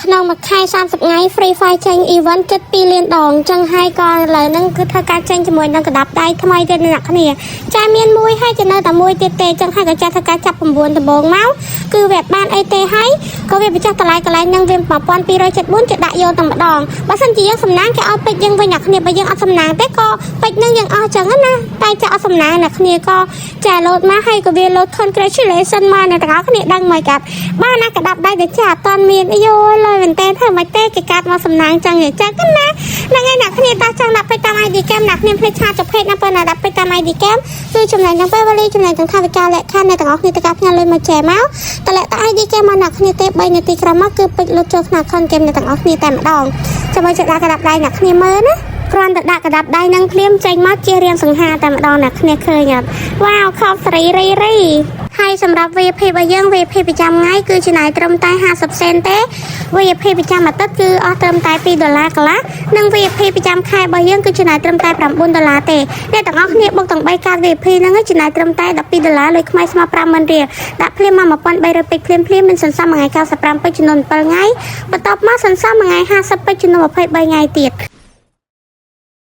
ក្នុងមួយខែ30ថ្ងៃ Free Fire ចេញ event ជិត2លានដងអញ្ចឹងហើយក៏ឥឡូវហ្នឹងគឺធ្វើការចេញជាមួយនឹងកដាប់ដៃថ្មីទៀតអ្នកគ្នាចាមានមួយហើយจะនៅតែមួយទៀតទេអញ្ចឹងហើយក៏ចាធ្វើការចាប់9ដំបងមកគឺវាអត់បានអីទេហើយក៏វាបញ្ចុះតម្លៃកន្លែងហ្នឹងវា1274จะដាក់យកតែម្ដងបើសិនជាយើងសំណាងគេឲ្យពេជ្រយើងវិញអ្នកគ្នាបើយើងអត់សំណាងទេក៏ពេជ្រហ្នឹងយើងអស់អញ្ចឹងណាតែចាអត់សំណាងអ្នកគ្នាក៏ចាលោតមកហើយក៏វាលោត congratulation មកអ្នកទាំងអស់គ្នាដឹងមកកាត់បានណាកដាប់ដៃទៅចាអត់តាន់មានអីយោលយមែនតើធ្វើមិនទេគេកាត់មកសំណាងចឹងចឹងណាហ្នឹងហើយអ្នកគ្នាតោះចង់ដាក់ពេជ្រតាម ID ហ្គេមអ្នកគ្នាភ្លេច chat ចុះ page ណាប៉ុន្តែដាក់ពេជ្រតាម ID ហ្គេមគឺចំណេញទាំងពេលវេលាចំណេញទាំងថវិកាលក្ខខណ្ឌអ្នកទាំងអស់គ្នាទៅការផ្ញើលុយមកចែមកតម្លាក់តែ ID ហ្គេមមកអ្នកគ្នាទេ3នាទីក្រោយមកគឺពេជ្រលុតចូលក្នុង account ហ្គេមអ្នកទាំងអស់គ្នាតែម្ដងចាំឲ្យចុចដាក់កដាប់ដៃអ្នកគ្នាមើលណាគ្រាន់តែដាក់កដាប់ដៃនឹងភ្លាមចេញមកជារៀងសង្ហាតែម្ដងអ្នកគ្នាឃើញអត់វ៉ាវខប់សេរីរីរីហើយសម្រាប់ VIP របស់យើង VIP ប្រចាំថ្ងៃគឺចំណាយត្រឹមតែ50សេនទេ VIP ប្រចាំអាទិត្យគឺអស់ត្រឹមតែ2ដុល្លារកន្លះនិង VIP ប្រចាំខែរបស់យើងគឺចំណាយត្រឹមតែ9ដុល្លារទេអ្នកទាំងអស់គ្នាបុកទាំង3កាត VIP ហ្នឹងចំណាយត្រឹមតែ12ដុល្លារលុយខ្មែរស្មើ50000រៀលដាក់ភ្លាមមក1300ពេជ្រភ្លាមភ្លាមមានសន្សំមួយថ្ងៃ95ពេជ្រចំនួន7ថ្ងៃបន្ទាប់មកសន្សំមួយថ្ងៃ50ពេជ្រចំនួន23ថ្ងៃទៀត។